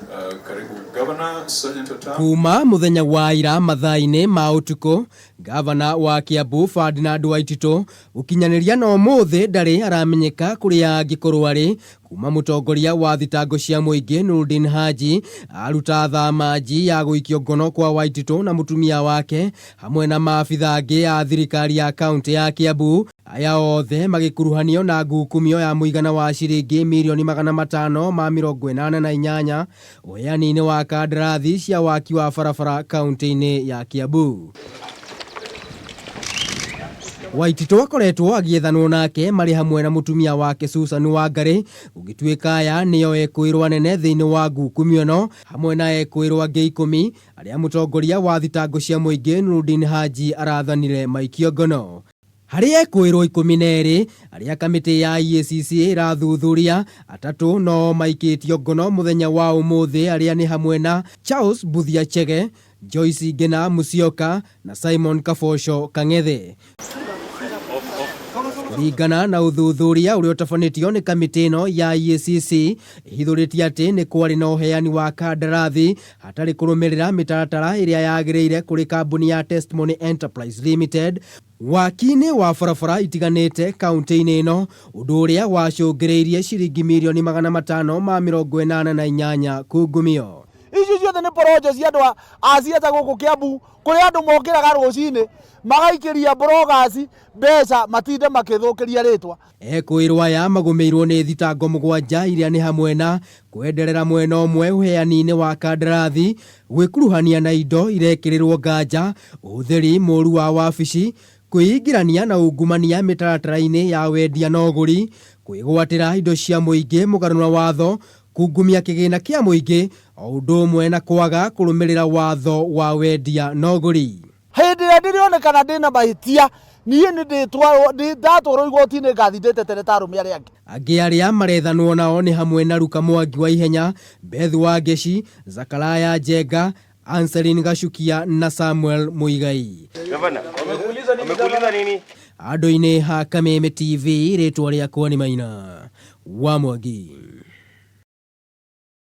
Karibu Governor, Sergeant at Arms. Kuma mũthenya wa ira mathaa-inĩ ma ũtukũ, Gavana wa Kiambu Ferdinand Waititũ gũkinyanĩria na ũmũthĩ ndarĩ aramenyeka kũrĩa angĩkorwo arĩ kuma mũtongoria wa thitango cia mũingĩ Nurdin Haji aruta thamanji ya gũikio ngono kwa Waititũ na mũtumia wake hamwe na maabitha angĩ a thirikari ya kaunti ya Kiambu. Aya othe magĩkuruhanio na ngukumio ya mũigana wa ciringi mirioni 588 ũheani-inĩ wa kandarathi cia waki wa barabara kaunti-inĩ ya Kiambu. Waititũ akoretwo agĩethanwo nake marĩ hamwe na mũtumia wake Susan Wangari, gũgĩtuĩka aya nĩo ekũĩrwo anene thĩinĩ wa ngukumio ĩno hamwe na ekũĩrwo angĩ 10 arĩa mũtongoria wa thitango cia mũingĩ Nurdin Haji arathanire maikio ngono. Harĩ ekũĩrwo 12 arĩa kamĩtĩ ya EACC ĩrathuthuria, 3 no maikĩtio ngono mũthenya wa ũmũthĩ arĩa nĩ hamwe na Charles Mbuthia Chege, Joyce Ngina Musyoka na Simon Kaboco Kang'ethe. Kũringana na ũthuthuria ũrĩa ũtabanĩtio nĩ kamĩtĩ ĩno ya EACC, ĩhithũrĩtie atĩ nĩ kwarĩ na ũheani wa kandarathi hatarĩ kũrũmĩrĩra mĩtaratara ĩrĩa yagĩrĩire kũrĩ kambuni ya Testimony Enterprise Limited waki-inĩ wa barabara itiganĩte kaunti-inĩ ĩno, ũndũ ũrĩa wacũngĩrĩirie ciringi mirioni 588 kungumio. Icio ciothe nĩ project cia andũ a ciaca gũkũ Kiambu, kũrĩa andũ mokĩraga rũcinĩ magaikĩria bloggers mbeca matinde makĩthũkĩria rĩtwa. Ekũĩrwo aya magũmĩirwo nĩ thitango 7 iria nĩ hamwe na kwenderera mwena ũmwe ũheani-inĩ wa kandarathi, gwĩkuruhania na indo irekĩrĩrwo nganja, ũhũthĩri mũru wa wabici, kwĩingĩrania na ungumania mĩtaratara-inĩ ya wendia na ũgũri, kwĩgwatĩra indo cia mũingĩ mũgarũ na watho, kungumia kĩgĩna kĩa mũingĩ, o ũndũ ũmwe na kwaga kũrũmĩrĩra watho wa wendia na ũgũri. Hĩndĩ ĩrĩa ndĩrĩonekana ndĩna mahĩtia, niĩ nĩ ndĩtwarwo, ndĩ ndatwarwo igoti-inĩ ngathi ndĩtetere ta arũme arĩa angĩ. Angĩ arĩa marethanwo nao nĩ hamwe na Ruka Mwangi wa Ihenya, Beth Wangeci, Zakaraya Njenga, Anselin Gacukia na Samuel Muigai. Gavana, wamekuuliza nini? Andũ-inĩ ha Kameme TV, rĩtwa rĩakwa nĩ Maina wa Mwangi.